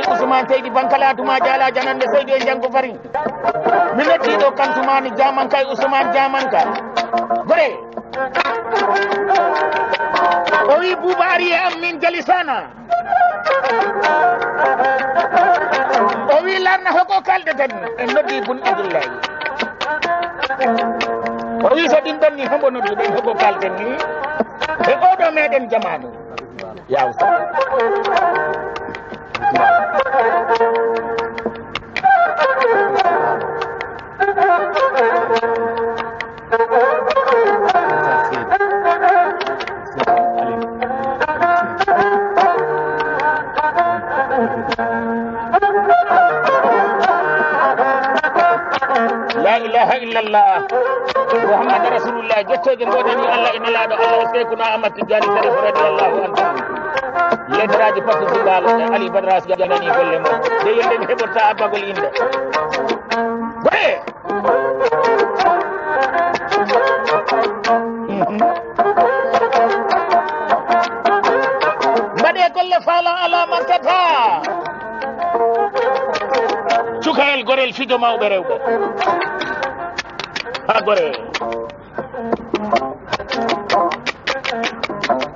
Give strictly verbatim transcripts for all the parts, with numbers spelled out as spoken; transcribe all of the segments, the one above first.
Usman Seydi Bankala Tuma Jala Janande Seydi e Janko Farin. Mi noddi ɗo Kantumani Jamanka e Usman Jamanka. Gore. O wi Buuba ari e am min Jalisana. O wi larna hoko kalɗeten. En noddi Bun Abdullahi. O wi so ɗin ɗon ni hombo nodduɗen hoko kalɗen ni. E oɗo meɗen jamanu. Ya Ustaz. La ilaha illallah. Muhammad Rasulullah. Jettooje ngoodani Allah e Nelaaɗo Allah e Seykuna Ahmad Tijjani Sharif radiyallahu anhu. Leddoraaji Fatou Sibalo e Ali Badras janani golle mum. De yende mi heɓorta abbagol innde. Boye! Mbaɗe golle faalaa alaa mantata. Cukayel gorel fijo mawɓe rewɓe. Ha gore.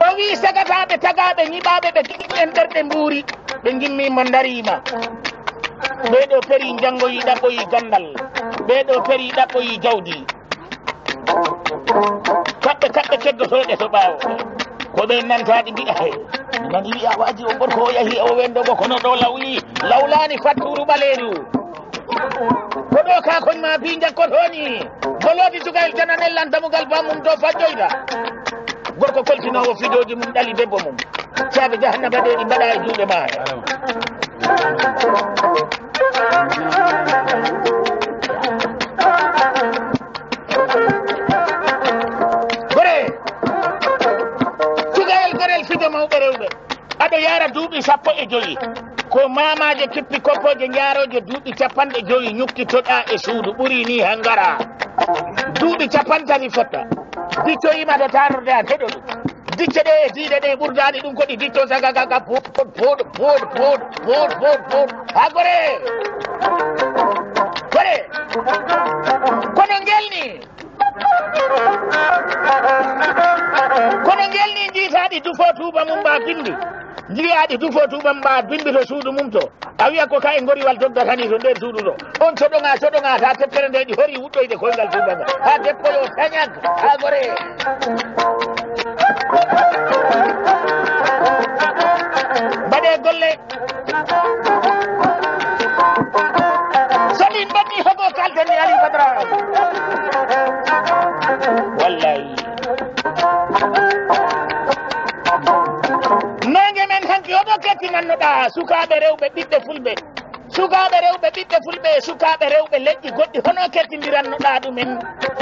O wi sagataaɓe tagaaɓe ñiɓaaɓe ɓe giɗi en ɓerɗe mbuuri. Ɓe ngimmi mo ndariima. Ɓee ɗo peri njanngoyi ɗaɓɓoyi ganndal. Ɓee ɗo peri ɗaɓɓoyi jawdi. Kaɓɓe kaɓɓe keddotooɗe to ɓaawo. Ko ɓe nantaaɗi mbi'a he. Nani wi'a waaji o gorko o yahi o wendo go kono ɗo lawli. Lawlaani fatturu ɓaleeru. Ko ɗo ka koñ ma bi njakkotoni. Golodi sukayel jananel lan damugal bamum to fajjoyta. Gorko koltinoowo fijooji mum ɗali debbo mum. Caabi jahannaba ɗe ɗi mbaɗa e juuɗe ma. Gore. Sukayel gorel fijo mawɓe rewɓe. Aɗo yara duuɓi sappo e joyi. Ko maamaaje kippi koppooje njaarooje duuɓi capanɗe joyi ñukkitoɗaa e suudu ɓuri ni ha ngara. Duuɓi capantati fotta. Diccoyima to taarorde an heɗo ɗum. Dicce ɗe e diiɗe ɗe ɓurdaani ɗum ko ɗi dicco sagagaga pood pood pood pood pood pood pood. Ha gore. Gore. Kono ngel ni. Kono ngel ni jiitaaɗi dufo tuuba mum mba bimbi. Njiyaɗi dufo tuuba mba bimbi to suudu mum to. A wiya ko kaye ngoriwal doggatani to nder suudu to. On coɗoŋa coɗoŋa ta teppere nde ɗi hori wuɗɗoyde koyngal tuuba ngal. Ha deppoyo tañag ha gore. Mbaɗe golle. So min mbaɗi hogo kalten e Ali Badara. Wallahi. Nange men hanki hoɗo kettinannoɗa sukaaɓe rewɓe ɓiɓɓe fulɓe. Sukaaɓe rewɓe ɓiɓɓe fulɓe e sukaaɓe rewɓe leƴƴi goɗɗi hono kettindirannoɗa ɗumen.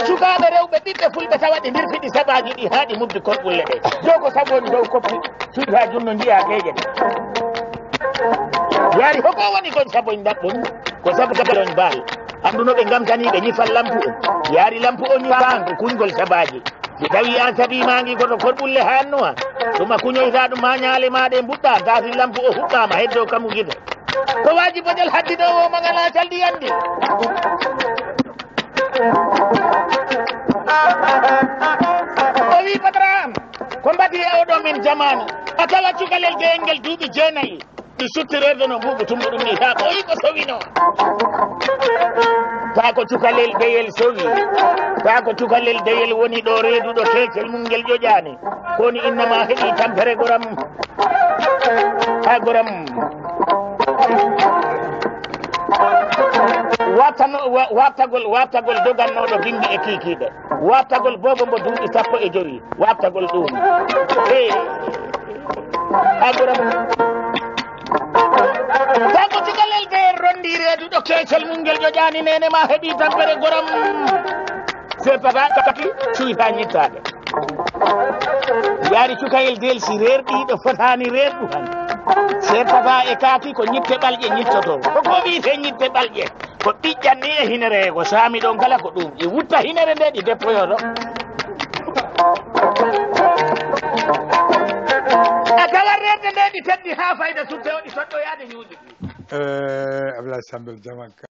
Sukaaɓe rewɓe ɓiɓɓe fulɓe tawa ɗi ndirfiɗi sabaaji ɗi haa ɗi muddi kolɓulle ɗe. Dow ko sabu woni dow koppi. Suudu haa junno njiya keeje ɗe. Yaari hoko woni kon saboñ ndaɗɗun? Ko sabu kaɓe ɗon baal. Annduno ɓe ngamtani ɓe ñifal lampu on. Yaari lampu on ñifaangu kuñgol sabaaji. Si tawi an sabi maangi koto korɓulle hanno an. Tuma kuñoyta ɗum ma ñaale ma ɗe mbuɗɗa gasi lampu o huɓɓama heddo kamu gite. Ko waji bojal haddi ɗo o mangala calɗi yandi. O wi Badara am, ko mbadi e oɗo min jamaanu, a tawa cukalel geyel ngel duuɓi jeenayi, ɗi sutti reedo no mbuuɓu tumbuɗum ni, taa ko ɓooyi ko sowino. Taa ko cukalel deyel sowi, taa ko cukalel deyel woni ɗo reeduɗo keecel mum ngel ƴoƴaani. Ko woni innama heɓi tampere goram. Ha goram. Wattano-, wa-, wattagol, wattagol dogannooɗo bimbi e kiikiiɗe. Wattagol boobo mbo duuɓi sappo e jowi. Wattagol ɗum. Hey. Ha goram. Kanko cukalel de rondi reeduɗo keecel mum ngel ƴoƴaani nene ma heɓi tampere goram. Sertata kaki suwita ñittaade. Yaari cukayel del si reerɗiiɗo fotaani reerɗu tan. Sertata e kaaki ko ñitte ɓalƴe ñittotoo. Ko ko wiyetee ñitte ɓalƴe? Ko ɓiƴƴan ni e hinere ko saami ɗon kala ko ɗum. Ɗi wutta hinere nde ɗi deppoyoto. A tawat reerde nde ɗi teddi haa fayda sutte o ɗi soɗɗoyaade ñuuƴi. Eh, Ablaye Sambel Jamanka.